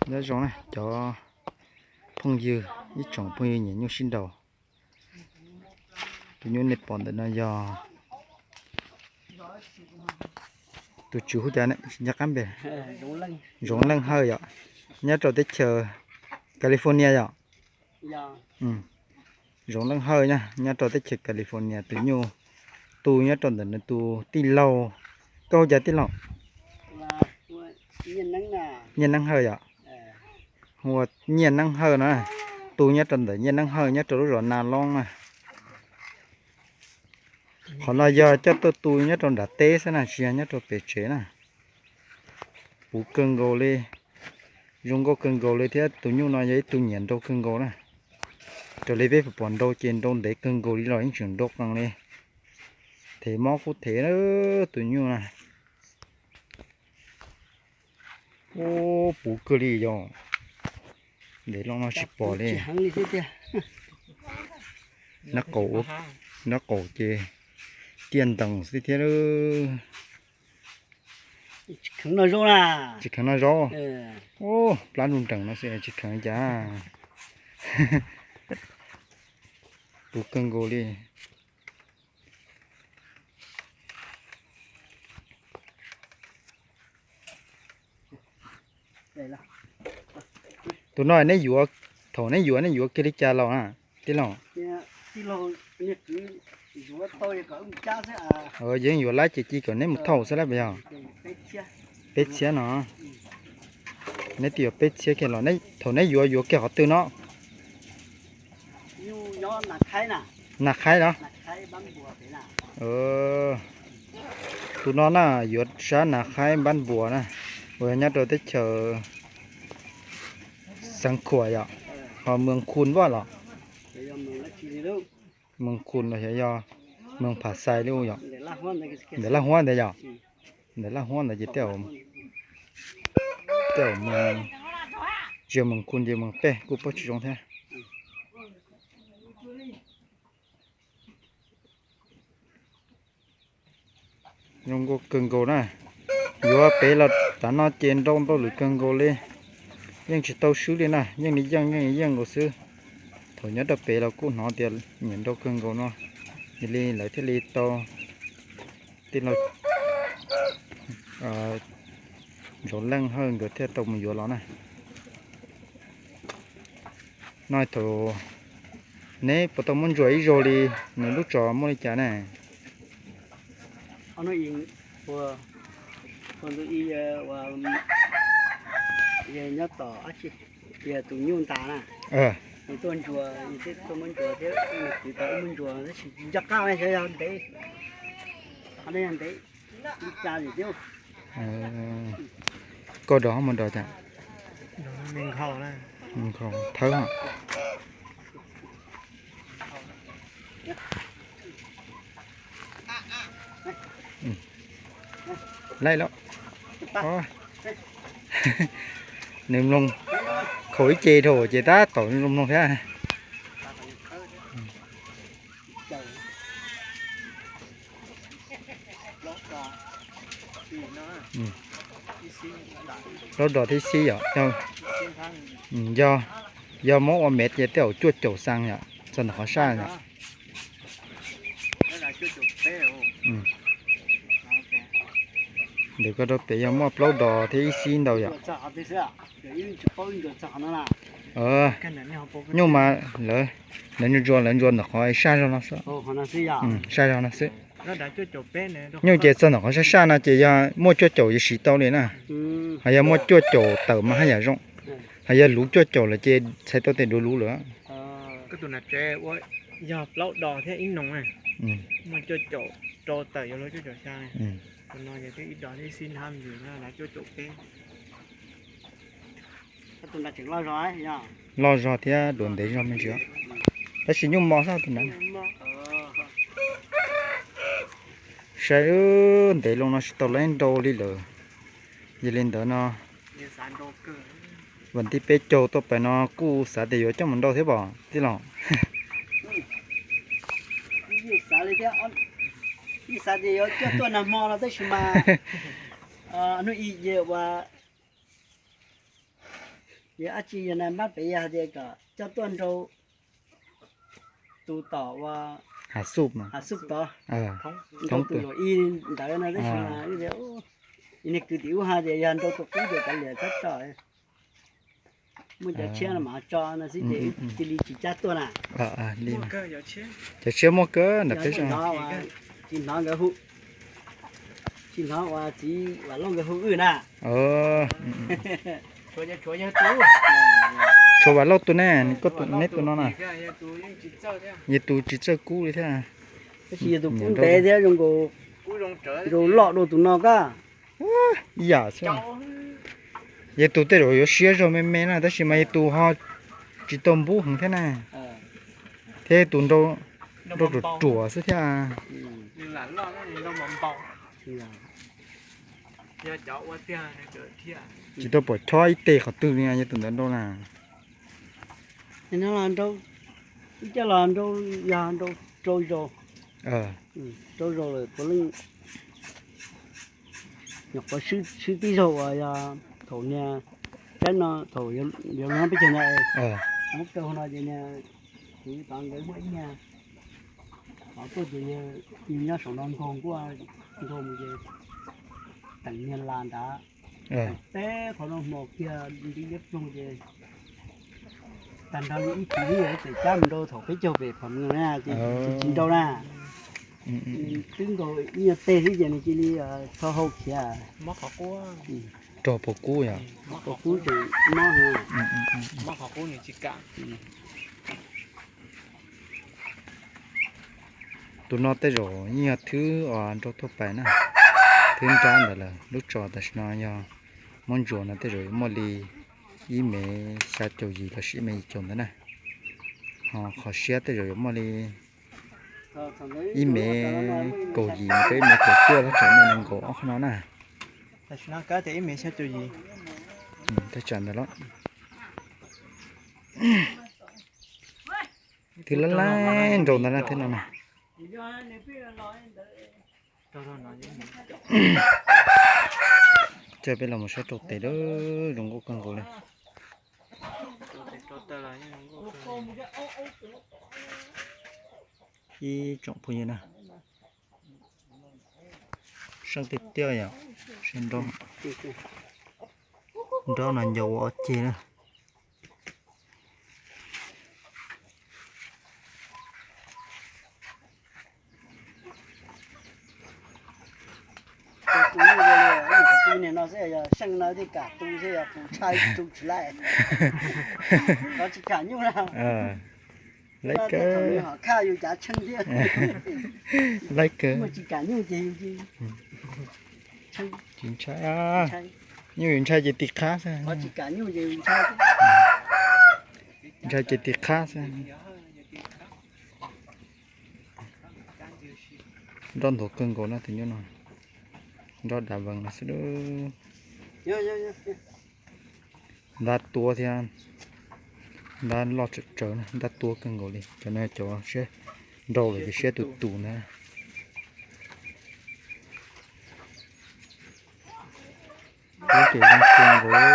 Nyob zoo na cov phooj ywg, ib tsoom phooj ywg nyiam nyuj sib nraus. Tus nyuj nej pom ntawm no yog tus tswv hu cas ne, sis nco qab npe? Zoov Leej Hawj yom, nyob rau teb chaws California yom. Zoov Leej Hawj na, nyob rau teb chaws California, tus nyuj tu nyob rau ntawm nws tus tij laug. Koj hu cas tij laug? Nyiaj Neeb Hawj yom. Hu ua Nyiaj Neeb Hawj na, tu nyob rau ntawm Nyiaj Neeb Hawj nyob rau lub zos Na Loob na. Qhov no yog coj tuaj tu nyob rau nram teb xwb na, tsis yog nyob rau pem tsev na. Puv kawg nkaus li, zoo nkauj kawg nkaus li thiab tus nyuj no yog ib tug nyiam nrau kawg nkaus na. Raws li peb pom nrau ces nrau ntev kawg nkaus li los yeej tseem nrau qees li. Thev mob kuj thev tus nyuj na. Ub, puv kawg li yog. Ntev loo no tsis pom li. Nab qaum, nab qaum ces tiaj ntees xwb thiab. Tsis kheev noj zaub. Ub, plab nruj nrees no xwb tsis kheev cas. Puv kawg nkaus li. Tus no neb yuav, thaum neb yuav neb yuav kiag li cas los na tij laug? Yeej yuav lab ces cia kom neb mus thauj xwb lab puas yog? Peb txhiab no. Neb twb yuav peb txhiab kiag los thaum neb yuav yuav kiag qhov twg no? Nas Khaib los? Tus no na yuav sab Nas Khaib Npab Npuas na, uas yog nyob rau teb chaws Xeev Khuam yom, ho Mees Khun Npab los? Mees Khun los xyov yog Mees Phas Xais li yom. Ntawm Laj Huab ntawd yom. Ntawm Laj Huab ntawd ces tej zaum Mees, tsis yog Mees Khun ces Mees Pej kuj paub tsis zoo thiab. Zoo nkauj kawg nkaus na. Yuav pem los tav no ces nrau nrau lwm kawg nkaus li. Yeej tsis tau swb li na, yeej li yeej yeej li yeej nkaus xwb. Thaum nyob rau pem los kuj hnov tias nyiam nrau kawg nkaus no, yog li lawv thiaj li tau, tij laug Zoov Leej Hawj nkawd thiaj tau mus yuav los na. No thaum neb puas tau muab ntsuas ib zaug li, nws lub tsov muaj li cas ne? Yog tus nyuj ntas na, nws tuaj ntsuas, tuaj muab ntsuas thiab, nws kwv tau ib muab ntsuas tab sis nco qab xyov yog ntev, ntev, ib tsa li thiab. Koj dov mus dov cas? Thawb. Laij lawm. Nws mloog, khaum ib ce dhau ces tab tom mloog thiab. Plaub dos thiab ib xib yom. Yog, yog muab ua mev ces tej zaum cuaj caum xees yom, txog ntawm qhov saj yom. Ntawm ko rau pem yog muaj plaub dos thiab ib xib ntau yom. Nyuj mas lawv, lawv ntsuas, lawv ntsuas ntawm qhov saj zog no xwb. Saj zog no xwb. Nyuj ces txog ntawm qhov saj saj no ces yog muaj cuaj caum yuav siv tau li na. Ho yog muaj cuaj caum tawm mas haj yam zoo. Ho yog luv cuaj caum lawm ces txhais tau tias duav luv lawm. Yog plaub dos thiab ib noog, muaj cuaj caum rau tawm yuav luag cuaj caum xya. Tus no yog twb ib dos thiab ib xib nrab ntws na, cuaj caum peb. Loj zog thiab duav ntev zog me ntsis. Tab sis nyuj mos xwb tus ntawd. Saib ntev loo no tsis tau lab nrau li lawm. Yog li ntawd no, vas thib peb caug tuaj pem no kuj xav tias yuav coj mus nrau thiab pom tij laug. Ib xav tias yuav coj tuaj nag hmo no tab sis mas hnub ib yam ua Yog dab tsi yog na, npab pem yog hais tias kom coj tuaj nrau tus tom uas Hav Xub tod, nrau tus yaum ib ntawd no tab sis mas wb tias, niag kwv tim ub hais tias yog nrau tus qub ces kav liam txhob tso, muaj cov tshiab no mas tso no xwb ces cia li tsis cab tuaj na. Cov tshiab muaj kawg ntawm peb zos. Tsis hnov nkawd hu, tsis hnov uas txiv Vam Lauj nkawd hu wb na. Tshuav Vam Lauj tus ne, neb tus no na. Yog tus tsis txawj kub li thiab. Tab sis yog tus kub ntev thiab zoo nkaus, zoo loj dua tus no koj. Ib yam xwb. Yog tus tej zaum yuav siab zog me me na, tab sis mas yog tus ho tsis tau npub heev thiab na. Thiab tus nrau ruam ruam xwb thiab. Tsis tau pom chob ib teg qhov twg li, yog tus ntawd nrau na. Ib coj los nrau, yog nrau rau zaus, rau zaus lawm puav leej nyuam qhuav swb tib zaug uas yog thaum niag tsaib no thaum yuav luag peb caug ntawd, muab kaw hauv no ces niag kuv tod nkawd muaj ib niag qhov tuaj ces yawg nyob saum no nkaug nkuaj, nkaug mus ces teem niag las nrad, teem peb qhov no hmo kiag nti liab ploog ces tag nrho li ib tug xwb, yog pem cab mus nrau thaum peb caug pem phom na ces tsis nrau na. Twb nkaus ib nyuag teg xwb ces nws cia li tho hau khiav. Rau puas kub yom? Puas kub tseem mob. Tus no tej zaum yeej yog thwb uas nrau tuaj pais na, thwb nrab ntawd lawm. Lub tso tam sim no yog muab ntsuas no tej zaum yuav muaj li ib mev xya caum yim los sis ib mev yim caum ntawd na. Ho qhov siab tej zaum yuav muaj li ib mev kaum yim rau ib mev kaum cuaj los tseem me nees nkaum ob qho no na. Tam sim no kab tias ib mev xya caum yim. Thaj tsam ntawd los thwb lab laib nrau ntawd na, thwb no na. Coj peb los mus saib rau tes lawm, zoo nkauj kawg nkaus li. Ib tsoom phooj ywg na, seej tiag tiag yom, saib nrau, nrau no ncaus ua ob ceg na. Tus niag no xwb yog seej no thiaj kam tu xwb, yog kuv ntshai tu tsis laij. Qhov tsis kam nyuj na. Laib kawg. Ho khaj yus cav tsheej thiab. Laib kawg. Muaj tsis kam nyuj ces yus tsis ntshai. Nyuj yus ntshai ces tis qhab xwb. Qhov tsis kam nyuj ces yus ntshai. Ntshai ces tis qhab xwb. Nroj nthuav kawg nkaus na tus nyuj no. Nroj dav vees no xwb. Ntab tuab thiab, ntab loj tsawv tsawv na, ntab tuab kawg nkaus li. Cov no cov siab nrau lawm ces siab tus tus ntag. Lub ces zoo kawg nkaus.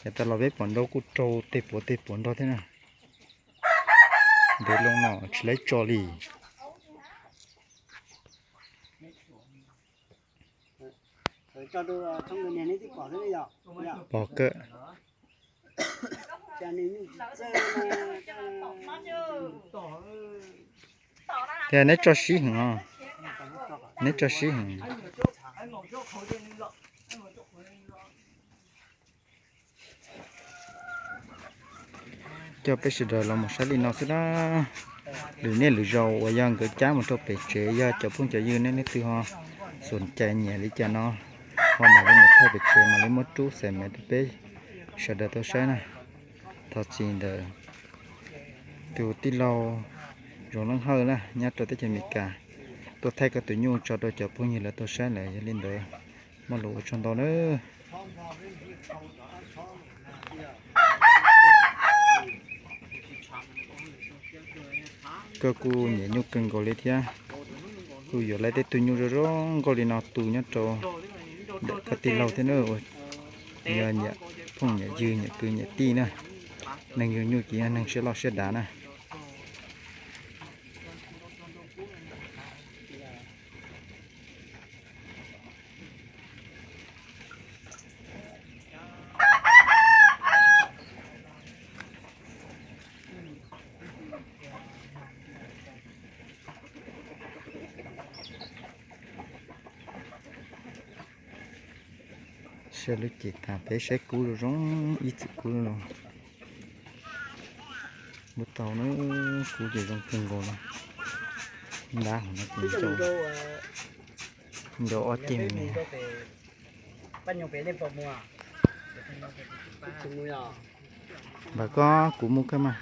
Yav tas los peb pom nrau kuj raug tej puav tej puav nrog thiab na. Ntev loo no tsis laib tso li. Pom kawg. Tias neb tso sib heev os, neb tso sib heev. Coj peb sawv daws los mus saib li no xwb na. Lwm niaj lwm zaus uas yog nkawd cab mus rau pem tsev, yog cov phooj cov ywg nej leej twg ho xom cai nyiam li cas no, ho mam li mus thaij pem tsev mam li muab rub xaim mev rau peb sawv daws tau saib na. Thov txim ntawm tus tij laug Zoov Leej Hawj na nyob rau teb chaws Amelikas tuaj thaij koj tus nyuj tso rau cov phooj ywg lawv tau saib lawm, yog li ntawd muaj lus ua tsaug ntau nawb. Koj kuj nyiam nyuj kawg nkaus li thiab, kuj yuav lawv tej tug nyuj zoo zoo nkauj li no tu nyob rau ntawm koj tij laug thiab na. Ua Yog nyiam phooj nyiam ywg nyiam kwv nyiam tij na, neeg yug nyuj ces yog neeg siab loj siab dav na. Saib lub ces tas peb saib kub zoo zoo ib txwm kub los. Muab tau na, kub ces zoo kawg nkaus li. Ntab hov no ces nrau ob ceg me. Npawg koj kuv mus kawg mas.